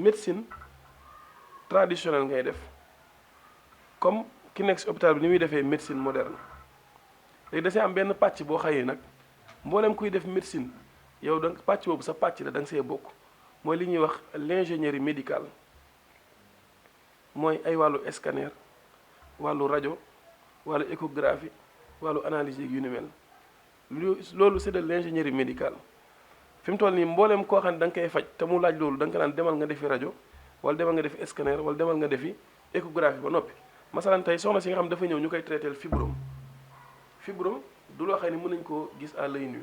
médecine traditionnelle ngay def comme ki nekk si hôpital bi ni muy defee médecine moderne léegi da see am benn pàcc boo xëyee nag mboolem kuy def médecine yow da pàcc boobu sa pàcc la da nga see bokk mooy li ñuy wax l'ingénierie médicale mooy ay wàllu scanner wàllu rajo wàllu échographie wàllu analyse yu ni mel loolu c'est de l'ingénierie médicale fi mu toll nii mboolem koo xam ne da nga koy faj te mu laaj loolu da nga ko naan demal nga defi rajo wala demal nga defi scanner wala demal nga defi échographie ba noppi masalan tey soxna si nga xam dafa ñëw ñu koy traité fibrome du loo xam ne mën nañu koo gis à l'œil nu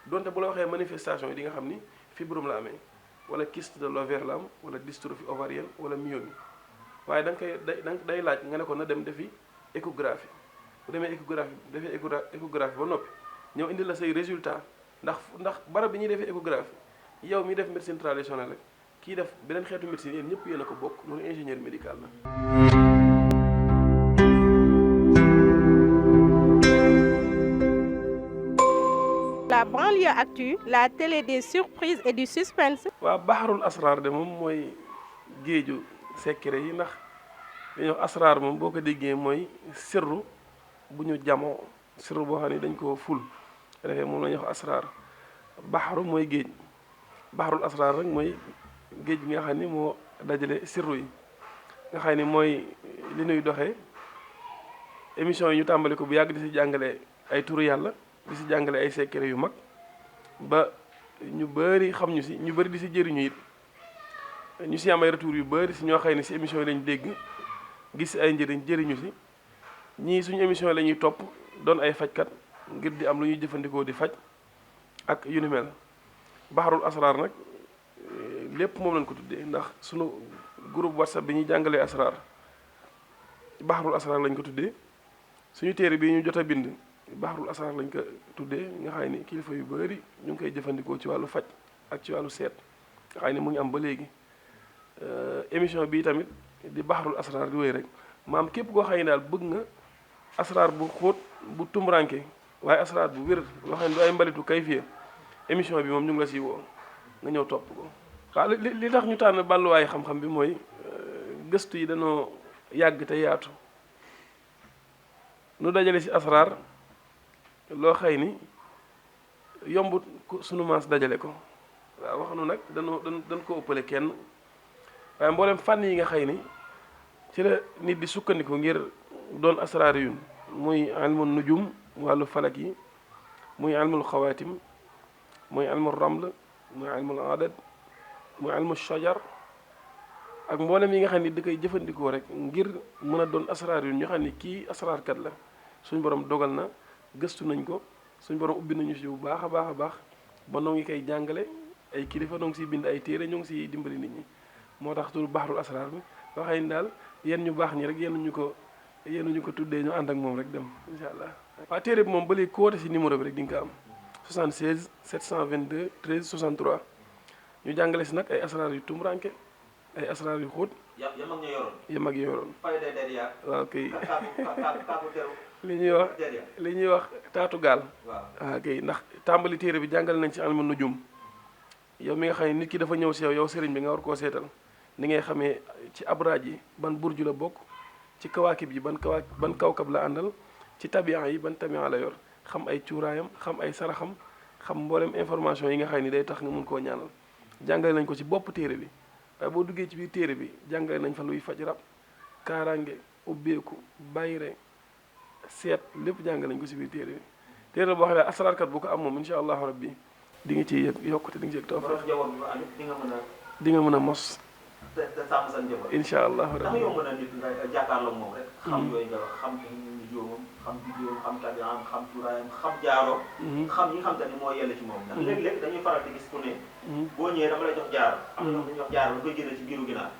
donte bu la waxee manifestation yi di nga xam ni fibrome la amee wala kyste de l'ovaire la am wala dystrophie ovarienne wala myomie waaye da nga koy day laaj nga ne ko na dem defi échographie bu demee échographie defee échographie ba noppi ñëw indi la say résultat ndax barab bi ñuy defee échographie yow mi def médecine traditionnelle rek kii def beneen xeetu médecine yéen ñëpp yéen a ko bokk loolu ingénieur médical la. La banlieue actu, la télé des surprises et du suspense. waaw Baharul Asrar de moom mooy géeju secret yi ndax dañuy wax asrar moom boo ko déggee mooy sirru bu ñu jamoo sirru boo xam ne dañ koo ful defee moom la ñuy wax asrar Baharu mooy géej Baharul Asrar rek mooy géej bi nga xam ni moo dajale sirru yi nga xam ni mooy li ñuy doxee émission yi ñu tàmbali ko bu yàgg di si jàngale ay turu yàlla di si jàngale ay secret yu mag ba ñu bëri xam ñu si ñu bëri di si jëriñu it ñu si am ay retour yu bëri si ñoo xëy ni si émission yi lañ dégg gis si ay njëriñ jëriñu si ñii suñu émission yi la ñuy topp doon ay fajkat ngir di am lu ñuy jëfandikoo di faj ak yu ni mel Baharul Asrar nag lépp moom lañ ko tuddee ndax suñu groupe WhatsApp bi ñuy jàngalee asrar Baharul Asrar lañ ko tuddee suñu téere bi ñu jot a bind Baharul Asrar lañ ko tuddee nga xam ni kilifa yu bëri ñu ngi koy jëfandikoo ci wàllu faj ak ci wàllu seet nga xam ni mu ngi am ba léegi émission bii tamit di Baharul Asrar di wéy rek maam képp koo xam ne daal bëgg nga asrar bu xóot bu tumranke waaye asrar bu wér loo xam ne du ay mbalitu kay fiye émission bi moom ñu ngi la siy woo nga ñëw topp ko. waaw li tax ñu tànn balluwaay xam-xam bi mooy gëstu yi dañoo yàgg te yaatu nu dajale si asrar loo xëy ni yombut sunu maas dajale ko waaw waxanu nag dañ ko ëppale kenn waaye mboolem fànn yi nga xëy ni ci la nit di sukkandiku ngir doon asrar yun muy ilmu nujum wàllu falak yi muy ilmul xawaatim muy ilmul raml muy ilmul adad muy ilmu shajar ak mboolem yi nga xam ni da koy jëfandikoo rek ngir mën a doon asrar yun ñu xam ni kii asrarkat la suñu borom dogal na gëstu nañ ko suñu borom ubbi nañu si bu baax a baax ba noo ngi koy jàngale ay kilifa noo ngi siy bind ay téere ñoo ngi siy dimbali nit ñi moo tax tur Baharul Asrar bi loo xam ne daal yéen ñu baax ñi rek yéen ñu ko tuddee ñu ànd ak moom rek dem incha allah. waaw téere bi moom ba léegi ku woote si numéro bi rek di nga ko am 76 722 13 63 ñu jàngale si nag ay asrar yu tumranke ay asrar yu xóot. ya mag ñu yoroon. waaw kay. li ñuy wax taatu gaal. waaw kay ndax tàmbali téere bi jàngale nañ ci ilmu nujum yow mi nga xam ne nit ki dafa ñëw si yow sëriñ bi nga war koo seetal ni ngay xamee ci abraaj yi ban burju la bokk ci kawaakib yi ban kawkab la àndal ci tabian yi ban tabian la yor xam ay cuuraayam xam ay saraxam xam mboolem information yi nga xam ni day tax nga mun koo ñaanal jàngale nañ ko ci bopp téere bi waaye boo duggee ci biir téere bi jàngale nañ fa luy faj rab kaaraange ubbeeku bayre seet lépp jàngale nañ ko si biir téere bi téere boo xam ne asraarkat bu ko am moom incha allahu rabbi di nga ci yokkute di nga ci yëg tawfeex di nga mën a mos te sàmm sa njaboot. incha allahu rabbi dama yomb na nit nga jàkkaarloog moom rek. xam yooyu nga wax xam ni joomam xam bidéom xam tabiam xam cuuraayam xam jaaro xam yi nga xam te ni moo yelle ci moom. ndax léeg-léeg dañuy faral di gis ku ne. boo ñëwee dama lay jox jaaro. am na ñoo dañuy jox jaaro la koy jëlee ci biiru ginaar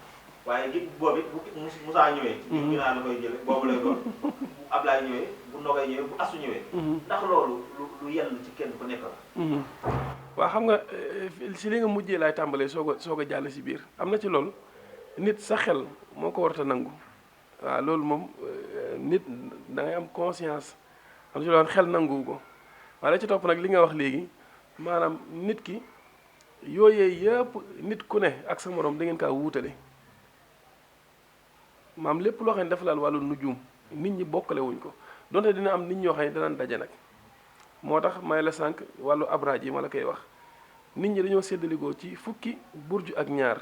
waaye gi boobu it bu Musaa ñëwee. ci biiru ginaar la koy jëlee boobu lay doon bu Ablaay ñëwee bu Nogay ñëwee bu Asu ñëwee. ndax loolu lu yell ci kenn ku nekk la. waaw xam nga si li nga mujjee laay tàmbalee soog a jàll si biir am na ci loolu nit sa xel moo ko warta nangu waaw loolu moom nit da ngay am conscience am na ci loolu xel nanguwu ko waaye la ci topp nag li nga wax léegi maanaam nit ki yooyee yëpp nit ku ne ak sa morom da ngeen kaa wuutale maam lépp loo xam ne dafa laal wàllu nujum nit ñi bokkale wuñ ko donte dina am nit ñoo xam ne danaan daje nag moo tax may la sànq wàllu abraaj yi ma la koy wax nit ñi dañoo séddalikoo ci fukki burju ak ñaar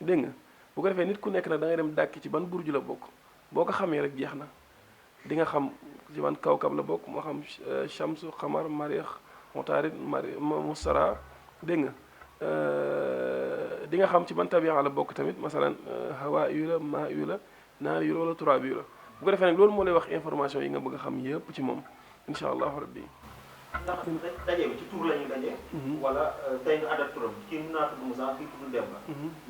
dégg nga bu ko defee nit ku nekk nag da ngay dem dàkki ci ban burju la bokk boo ko xamee rek jeex na di nga xam ci ban kawkab la bokk moo xam Shamsu Xamar Mariix Mutaarid Mustara dégg nga di nga xam ci ban tabi'a la bokk tamit masalan hawa yu la maa yu la naar yu la wala turaab yu la bu ko defee nag loolu moo lay wax information yi nga bëgg a xam yëpp ci moom incha allahu rabbi. ndax daje bi ci tur la ñuy daje. wala tey nga adat turam kii mën naa tudd Moussa kii tudd Demba.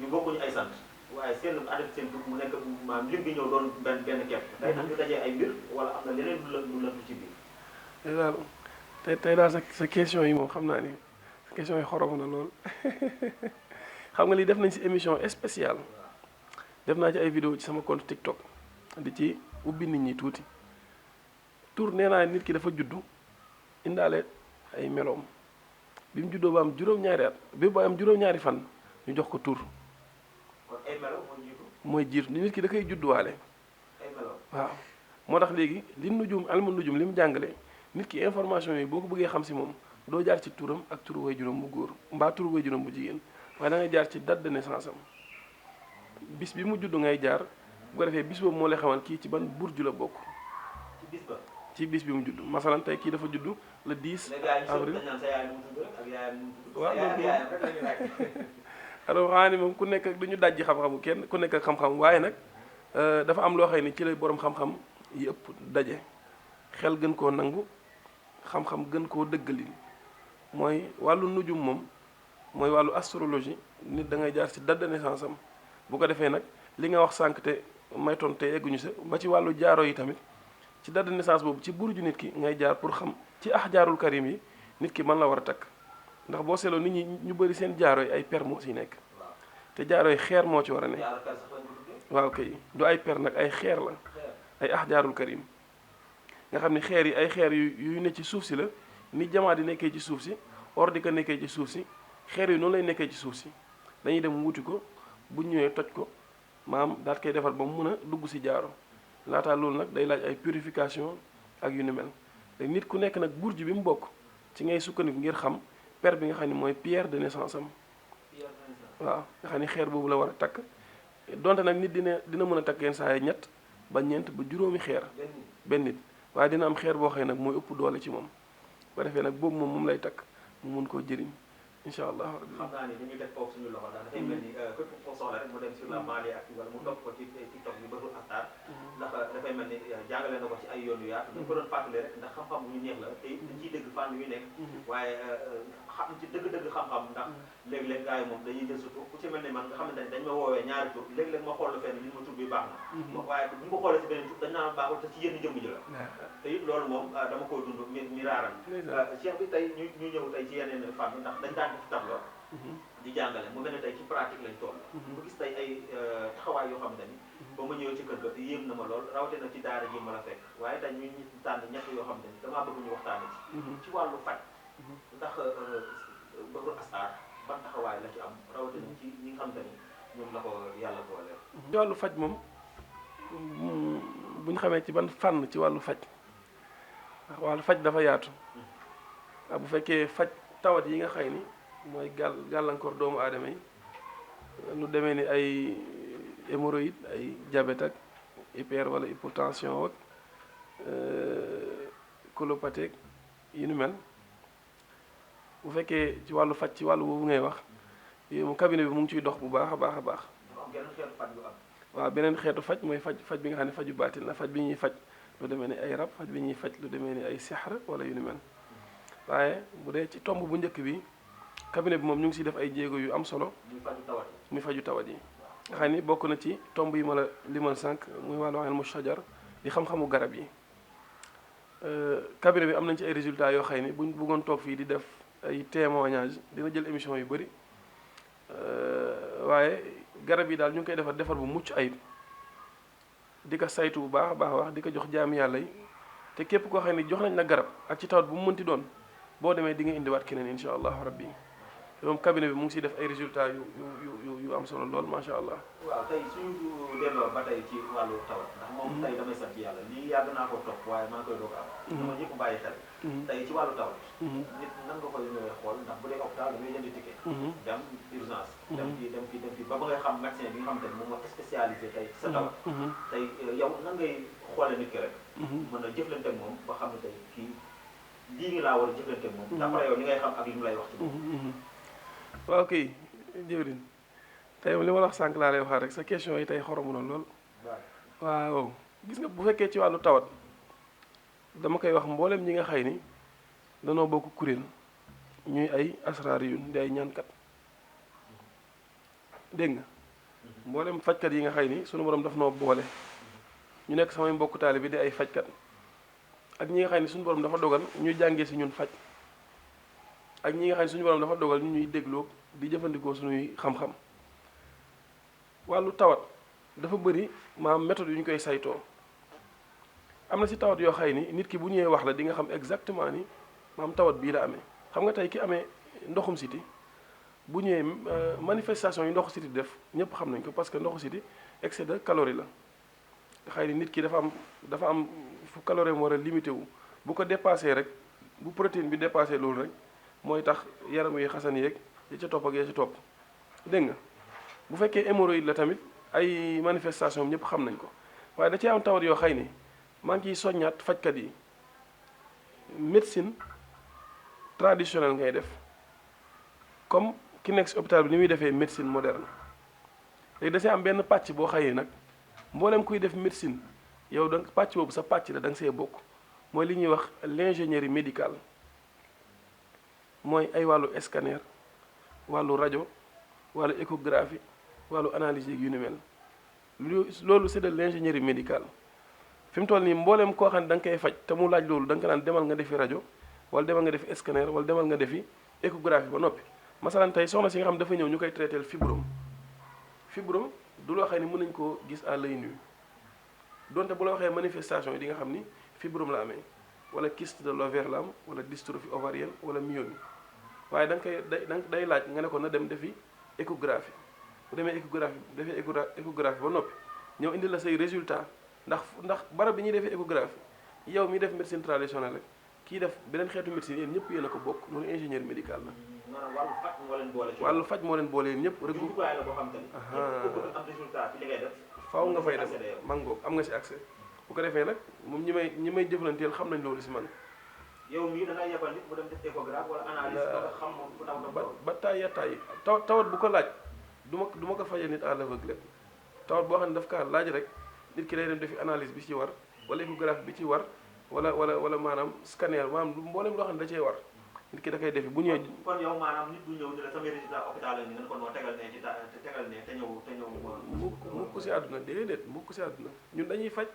ñu bokkuñu ay sant waaye seen adat seen tur mu nekk maanaam lim bi ñëw doon benn kepp. day tax ñu dajee ay mbir wala am na leneen lu lëntu ci biir. daal tey daal sa question yi moom xam naa ni question yi xorom na lool xam nga lii def nañ si émission spéciale def naa ci ay vidéo ci sama compte TikTok di ci ubbi nit ñi tuuti tur nee naa nit ki dafa juddu indaale ay meloom bi mu juddoo ba am juróom-ñaari at bi ba am juróom-ñaari fan ñu jox ko tur. kon ay melo mooy jiitu nit ki da koy judduwaale. ay melo waaw moo tax léegi li nujum almu nujum li mu jàngale nit ki information yi boo ko bëggee xam si moom doo jaar ci turam ak turu way juróom bu góor mbaa turu way juróom bu jigéen waaye da ngay jaar ci date de naissance am bis bi mu juddu ngay jaar bu ko defee bis boobu moo lay xamal kii ci ban burju la bokk. ci bis ba. ci bis bi mu judd masalan tey kii dafa judd le 10 avril. waaw alors xanaa ni moom ku nekk ak du ñu dajji xam-xamu kenn ku nekk ak xam-xam waaye nag dafa am loo xam ne ci lay borom xam-xam yi ëpp daje xel gën koo nangu xam-xam gën koo dëggalin mooy wàllu nujum moom mooy wàllu astrologie nit da ngay jaar ci date de naissance am bu ko defee nag li nga wax sànq te may toon te egguñu sa ba ci wàllu jaaro yi tamit ci date de naissance boobu ci burju nit ki ngay jaar pour xam ci jaarul karim yi nit ki man la war a takk ndax boo seetloo nit ñi ñu bëri seen jaaro yi ay per moo si nekk te jaaro yi xeer moo ci war a ne waaw kay du ay per nag ay xeer la ay jaarul karim nga xam ne xeer yi ay xeer yu ne ci suuf si la ni jamaa di nekkee ci suuf si or di ko nekkee ci suuf si xeer yi noonu lay nekkee ci suuf si dañuy dem wuti ko bu ñëwee toj ko maam daat koy defar ba mu mën a dugg si jaaro laataa loolu nag day laaj ay purification ak yu ni mel léegi nit ku nekk nag burju bi mu bokk ci ngay sukkandiku ngir xam per bi nga xam ne mooy pierre de naissance am waaw nga xam ne xeer boobu la war a takk donte nag nit dina mën a takk yenn saa yi ñett ba ñeent ba juróomi xeer benn nit waaye dina am xeer boo xam ne nag mooy ëpp doole ci moom ba defee nag boobu moom lay takk mu mun koo jëriñ incha allah. xam naa ni dañuy def foofu suñu loxo daal dafay mel ni képp ko soxla rek mu dem sur la Mali ak wala mu topp ko ci TikTok bi Badru Astar ndax dafay mel ni jàngale na ko ci ay yoon yu yaatu dañ ko doon fàttali rek ndax xam-xam bu ñu neex la te dañ ciy dégg fànn yu nekk waaye xam ci dëgg-dëgg xam-xam ndax léeg-léeg gars yi moom dañuy jël surtout ku ci mel ni man nga xamante ne dañ ma woowee ñaari tur léeg-léeg ma xool fenn li ma tur bi baax na waaye bu ñu ko xoolee si beneen tur dañ naan baaxul te ci yenn jëmm ji la te it loolu moom dama koo dund mi raaral cheikh bi tey ñu ñëw tey ci yeneen fànn ndax dañ daan def tableau di jàngale mu mel ne tey ci pratique lañ toll bu gis tey ay taxawaay yoo xam ne ni ba ma ñëwee ci kër ga yéem na ma lool rawatina ci daara ji ma la fekk waaye tey ñu tànn ñett yoo xam ne ni damaa bëgg ñu waxtaane ci wàllu faj ndax Badru Astar ban taxawaay la ci am rawatina ci ñi nga xam ne ni ñoom la ko yàlla boole ci wàllu faj moom bu ñu xamee ci ban fànn ci wàllu faj ndax wàllu faj dafa yaatu bu fekkee faj tawat yi nga xëy ni mooy gàllankoor doomu aadama yi lu demee ni ay hémorroïde ay diabète ak hyper wala hypotension ak colopathie yu ni mel bu fekkee ci wàllu faj ci wàllu boobu ngay wax mu cabinet bi mu ngi ciy dox bu baax a baax a baax waaw beneen xeetu faj mooy faj bi nga xam ne faju baatin la faj bi ñuy faj lu demee ni ay rab faj bi ñuy faj lu demee ni ay sixar wala yu ni mel waaye bu dee ci tomb bu njëkk bi cabinet bi moom ñu ngi siy def ay jéego yu am solo muy faju tawat yi nga xam ni bokk na ci tomb yi ma la limal sànq muy wàllu ilmu shajar di xam-xamu garab yi cabinet bi am nañ ci ay résultats yoo xëy ni buñ bëggoon toog fii di def ay témoignage dina jël émission yu bëri waaye garab yi daal ñu ngi koy defar bu mucc ayib di ko saytu bu baax a baax wax di ko jox jaami yàlla yi te képp koo xam ne jox nañ la garab ak ci tawat bu mu mënti doon boo demee di nga indiwaat keneen incha allahu rabbi moom cabinet bi mu ngi siy def ay résultats yu am solo lool macha allah. waaw tey suñu delloo ba tey ci wàllu tawat ndax moom tey damay sant yàlla lii yàgg naa ko topp waaye maa ngi koy doog a am. dama ñëpp bàyyi xel. tey ci wàllu tawat. nit nan nga koy ñëwee xool ndax bu dee hôpital da ngay jënd ticket. dem urgence. dem fi ba ngay xam médecin bi nga xam te ne moom moo spécialisé tey sa tawat. tey yow nan ngay xoolee nit ki rek. mën a jëflante ak moom ba xam ne tey kii lii ngi laa war a jëflante ak moom. d'après yow li ngay xam ak li mu lay wax ci moom. waaw kay jëwriñ tey li ma la wax sànq laa lay waxaat rek sa question yi tey xoromu na lool. waaw gis nga bu fekkee ci wàllu tawat dama koy wax mboolem ñi nga xëy ni danoo bokk kuréel ñuy ay asraar yu di ay ñaankat dégg nga mboolem fajkat yi nga xëy ni sunu borom daf noo boole ñu nekk samay mbokku taali bi di ay fajkat ak ñi nga xëy ni suñu borom dafa dogal ñuy jàngee si ñun faj ak ñi nga xam ne suñu borom dafa dogal ñu ñuy dégloo di jëfandikoo suñuy xam-xam wàllu tawat dafa bëri maam méthode yu ñu koy saytoo am na si tawat yoo xëy ni nit ki bu ñëwee wax la di nga xam exactement ni maam tawat bii la amee xam nga tey ki amee ndoxum siti bu ñëwee manifestation yi ndoxu siti def ñëpp xam nañ ko parce que ndoxu siti excès de calorie la xëy ni nit ki dafa am fu calorie mu war a limité wu bu ko dépassé rek bu protéine bi dépassé loolu rek mooy tax yaram yi xasan yeeg ya ca topp ak ya ca topp dégg nga bu fekkee hémorroïde la tamit ay manifestation ñëpp xam nañ ko waaye da cee am tawat yoo xëy ni maa ngi ciy soññaat fajkat yi médecine traditionnelle ngay def comme ki nekk si hôpital bi ni muy defee médecine moderne léegi da see am benn pàcc boo xëy nag mboolem kuy def médecine yow da pàcc boobu sa pàcc la da nga see bokk mooy li ñuy wax l'ingénierie médicale mooy ay wàllu scanner wàllu rajo wàllu échographie wàllu analyse yu ni mel loolu c'est de l'ingénierie médicale fi mu toll nii mboolem koo xam ne da nga koy faj te mu laaj loolu da nga ko naan demal nga defi rajo wala demal nga defi scanner wala demal nga defi échographie ba noppi masalan tey soxna si nga xam dafa ñëw ñu koy traiteel fibrome du loo xam ne mën nañ koo gis à l'œil nu donte bu la waxee manifestation yi di nga xam ni fibrome la amee wala kyste de l'ovaire la am wala dystrophie ovarienne wala myomie waaye da nga koy day laaj nga ne ko na dem defi échographie bu demee échographie defee échographie ba noppi ñëw indi la say résultat ndax barab bi ñuy defee échographie yow mi def médecine traditionnelle rek kii def beneen xeetu médecine yéen ñëpp yéen a ko bokk loolu ingénieur médical la. maanaam wàllu faj moo leen boole. wàllu faj moo leen boole yéen ñëpp. rek jumtuwaay la boo xam te ne. képp am résultat ci li ngay def. faaw nga fay dem mango am nga si accès bu ko defee nag moom ñi may jëflanteel xam nañ loolu si man. yow mii da ngay yebal nit mu dem def échographie wala analyse ba nga xam moom fu taw ba taay tawat bu ko laaj du ma ko fajee nit à l'aveugle tawat boo xam ne daf kaa laaj rek nit ki day dem defi analyse bi ci war wala échographie bi ci war wala maanaam scanner maanaam mboolem loo xam ne da cee war nit ki da koy defi bu ñëwee. kon yow maanaam nit bu ñëw ni la samay résultat hôpital la ni nga ko noo tegal ne ci tegal ne te ñëw mukk si àdduna déedéet mukk si àdduna ñun dañuy faj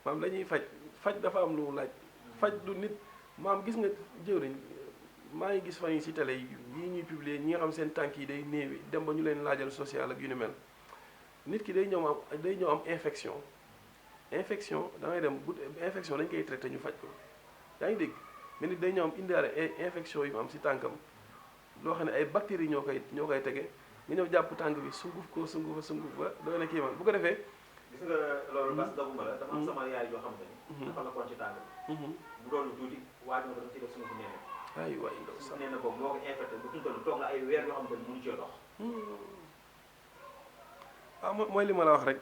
maam dañuy faj dafa am lu mu laaj faj du nit maam gis nga jëwriñ maa ngi gis fan yi si télé yi ñuy publier ñi nga xam seen tànk yi day néewi dem ba ñu leen laajal social ak yu ni mel nit ki day ñëw am infection da ngay dem bu infection dañ koy traité ñu faj ko yaa ngi dégg mais nit day ñëw am indiwaale infection yu mu am si tànkam loo xam ne ay bactéries ñoo koy tege nga ñëw jàpp tànk bi sunguf ba doo ne kii man bu ko defee. gis nga loolu bas daguma la dafa am sama yaay yoo xam ne dafa la koon ci tànk bi bu doon tuuti waaj ma dafa ci def sunguf nee na ay waay ndaw sax nee na boobu moo ko infecté bu ñu toll toog na ay weer yoo xam ne mënu cee dox waaw mooy li ma la wax rek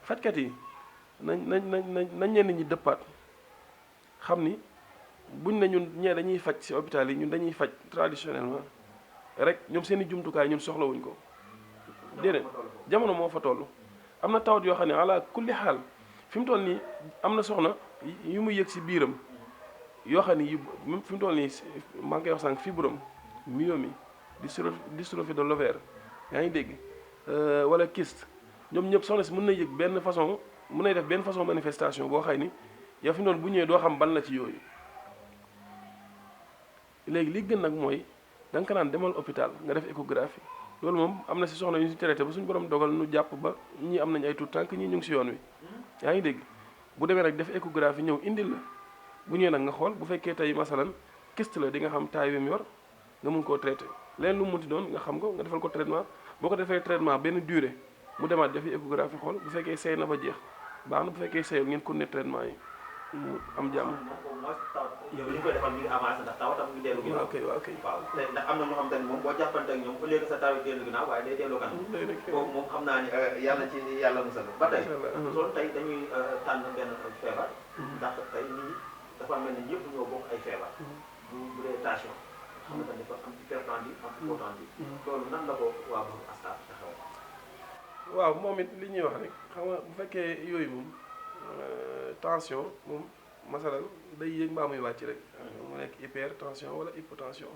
fajkat yi nañ ñenn ñi dëppaat xam ni buñ ne ñun ñee dañuy faj ci hôpital yi ñun dañuy faj traditionnellement rek ñoom seen i jumtukaay ñun soxlawuñ ko déedéet jamono moo fa toll am na tawat yoo xam ne ala kulli xaal fi mu toll nii am na soxna yu muy yëg si biiram yoo xam ne fi mu toll nii maa ngi koy wax sànq fibrome myomie dystrophie de l'ovaire yaa ngi dégg wala kyste ñoom ñëpp soxna si mën na yëg benn façon mën nay def benn façon manifestation boo xay ni yow fi mu toll bu ñëwee doo xam ban la ci yooyu léegi li gën nag mooy da nga ko naan demal hôpital nga def échographie loolu moom am na si soxna yu ñu si traité ba suñu borom dogal nu jàpp ba ñii am nañ ay tuut tànk ñii ñu ngi si yoon wi yaa ngi dégg bu demee nag def échographie ñëw indil la bu ñëwee nag nga xool bu fekkee tey masalan kyste la di nga xam taay bi mu yor nga mun koo traité leen lu mu munti doon nga xam ko nga defal ko traitement boo ko defee traitement benn durée mu demaat defi échographie xool bu fekkee seey na ba jeex baax na bu fekkee seeyul ngeen continuer traitement yi mu am jàmm. moom mooy taw yow li ñu koy defal mi ngi avancé ndax tawatam mi ngi dellu ginnaaw. waaw kay waaw te ndax am na ñoo xam te ne moom boo jàppante ak ñoom au lieu que sa taw yi dellu ginnaaw waaye day dellu kanam. kooku moom xam naa ni yàlla ci yàlla musal ba tey. loolu tey dañuy tànn benn feebar. ndax tey nit ñi dafa mel ni ñëpp ñoo bokk ay feebar. bu dee tension. xam nga dafa am hypertendu am hypotendu. loolu nan la ko waa boobu Astar taxawal. waaw moom it li ñuy wax rek xam nga bu fekkee yooyu moom tension moom masalal day yéeg mbaa muy wàcc rek mu nekk hypertension wala hypotension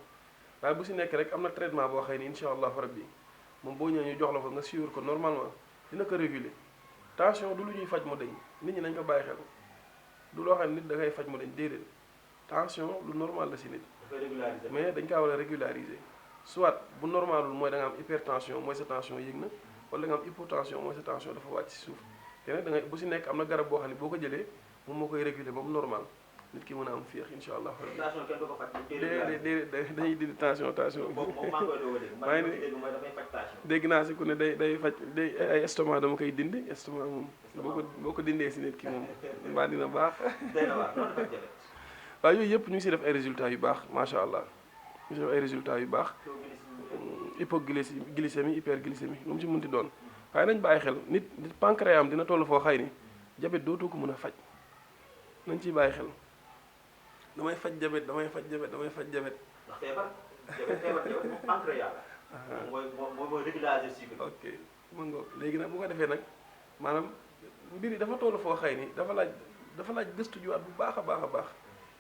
waaye bu si nekk rek am na traitement boo xëy ni incha allahu rabbi moom boo ñëwee ñu jox la ko nga suivre ko normalement dina ko réguler tension du lu ñuy faj mu dañ nit ñi nañ ko bàyyi xel du loo xam ne nit da ngay faj mu dañ déedéet tension lu normal la si nit mais dañ kaa war a régulariser soit bu normalul mooy da nga am hypertension mooy sa tension yéeg na wala da nga am hypotension mooy sa tension dafa wàcc si suuf te nag da ngay bu si nekk am na garab boo xam ne boo ko jëlee moom moo koy réguler ba mu normal nit ki mën a am féex incha allah. tension kenn du ko faj. déedéet dañuy dindi tension. moom maa ngi koy doog a dégg. maa ngi dégg mooy dafay faj tension. dégg naa si ku ne day faj ay estomac dama koy dindi estomac moom. boo ko dindee si nit ki moom mbaa dina baax. day na waar noonu dafay jëlee. waaw yooyu yëpp ñu ngi si def ay résultats yu baax macha allah ñu ngi si def ay résultats yu baax. hypoglycémie hyperglycémie lu mu si munti doon. waaye nañ bàyyi xel nit pancréas am dina toll foo xëy ni diabète dootoo ko mën a faj nañ ciy bàyyi xel damay faj diabète damay faj diabète. ndax feebar moom pancréas la. mooy régulariser sucre. ok mën nga léegi nag bu ko defee nag maanaam mbir yi dafa toll foo xëy ni dafa laaj gëstu juwaat bu baax a baax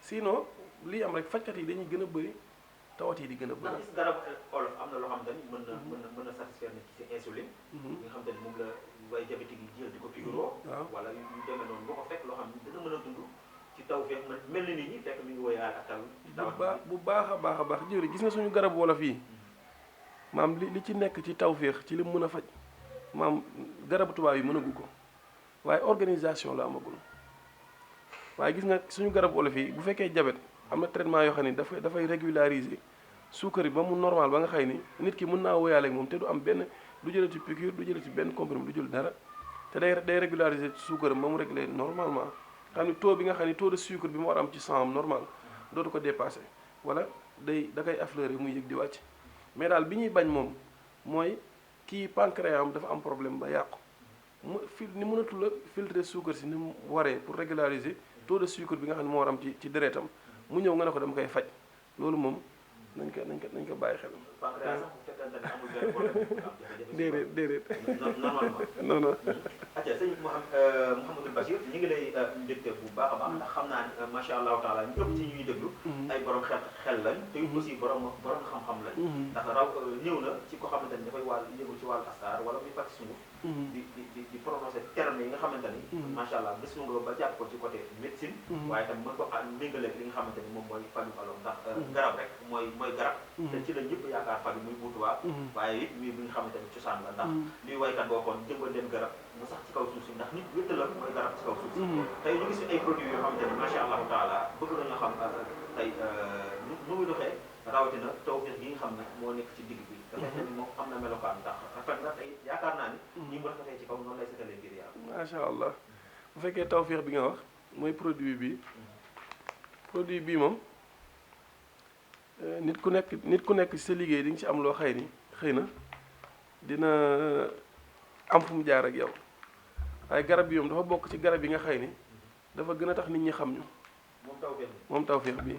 sinon lii am rek fajkat yi dañuy gën a bëri tawat yi di gën a bëri. ndax garab olof am na loo xam ne mën na satisfaire nit ki ci insuline. nga xam te ne moom la way diabétique yi jël di ko figuroo. waaw wala yu demee noonu boo ko fekk loo xam ne dina mën a dund ci taw feex mel ni nit ñi fekk mi ngi woyaal ak taw. bu baax a baax jëwri gis nga suñu garab wolof yi maam li ci nekk ci tawféex ci li mu mën a faj maam garabu tubaab yi mënagu ko waaye organisation la amagul waaye gis nga suñu garab wolof yi bu fekkee diabète am na traitement yoo xam ne dafay régulariser suukar yi ba mu normal ba nga xëy ni nit ki mën naa woyaale ak moom te du am benn du jëlee ci piqûre du jëlee ci benn comprimé du jël dara te day régulariser suukaram ba mu réglé normalement xam ni taux bi nga xam ni taux de sucre bi mu war a am ci sang am normal dootu ko dépassé wala da koy affleurer muy yëg di wàcc mais daal bi ñuy bañ moom mooy kii pancréas am dafa am problème ba yàqu ni mënatul a filtrer suukar si ni mu waree pour régulariser taux de sucre bi nga xam ne moo war a am ci deretam mu ñëw nga ne ko dama koy faj loolu moom nañ ko bàyyi xel. pancréas sax bu fekkente ne amul benn problème. déedéet. normalement. non. acca sëñ Mouhamadou Bachir ñu ngi lay dégte bu baax a baax ndax xam naa ne macha allahu taala ñu ëpp ci ñuy déglu. ay borom xel lañ te aussi borom xam-xam lañ. ndax ñëw na ci ko xamante ni dafay yëngu ci wàllu Astar wala muy fàttali suñu. di prononcer terme yi nga xamante ni. macha allah gis nga ba jàpp ko ci côté médecine. waaye tam mën ko méngaleeg li nga xamante ni moom mooy faju aloom ndax garab rek mooy garab. te ci la ñëpp yaakaar faju muy buutuwaa. waaye it muy bi nga xamante ni cosaan la ndax liy waykat boo xoon jëmbal leen garab mu sax ci kaw suuf si ndax nit wétt la mooy garab ci kaw suuf si. tey ñu gis ay produits yoo xamante ni macha allahu taala bëgg nañoo xam tey nu muy doxee rawatina tawfeex gi nga xam ne moo nekk ci digg bi. dafay mel ni moom am na melokaan ndax rafet na tey yaakaar naa ni. ñi mu rafetee ci kaw noonu lay setalee biir yaram. macha allah bu fekkee tawfeex bi nga wax mooy produit bi moom nit ku nekk ci sa liggéey di nga ci am loo xëy na dina am fu mu jaar ak yow waaye garab bi moom dafa bokk ci garab yi nga xëy ni dafa gën a tax nit ñi xam ñu. moom tawfeex bi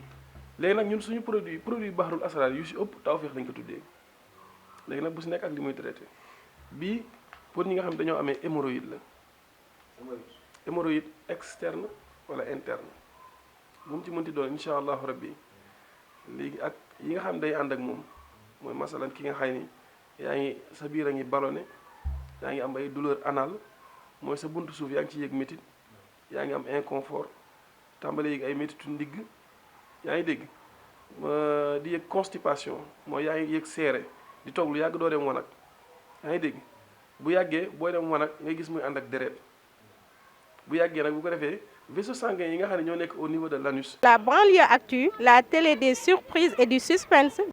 léegi nag ñun suñu produit Bahrul Asrar yu si ëpp tawfeex lañ ko tuddee léegi nag bu si nekk ak li muy traité bii pour ñi nga xam ne dañoo amee hémorroïde la. hémorroïde externe wala interne bu mu ci mënti doon incha allahu rabbi léegi ak yi nga xam ne day ànd ak moom mooy masalan ki nga xay ni yaa ngi sa biir a ngi ballonné yaa ngi am ay douleur anal mooy sa buntu suuf yaa ngi ci yëg métit yaa ngi am inconfort tàmbale yëg ay métitu ndigg yaa ngi dégg di yëg constipation mooy yaa ngi yëg seere di toog lu yàgg doo dem wanag yaa ngi dégg bu yàggee booy dem wanag ngay gis muy ànd ak deret bu yàggee nag bu ko defee vaisseau sanguin yi nga xam ne ñoo nekk au niveau de l'anus. La banlieue actu, la télé des surprises et du suspense.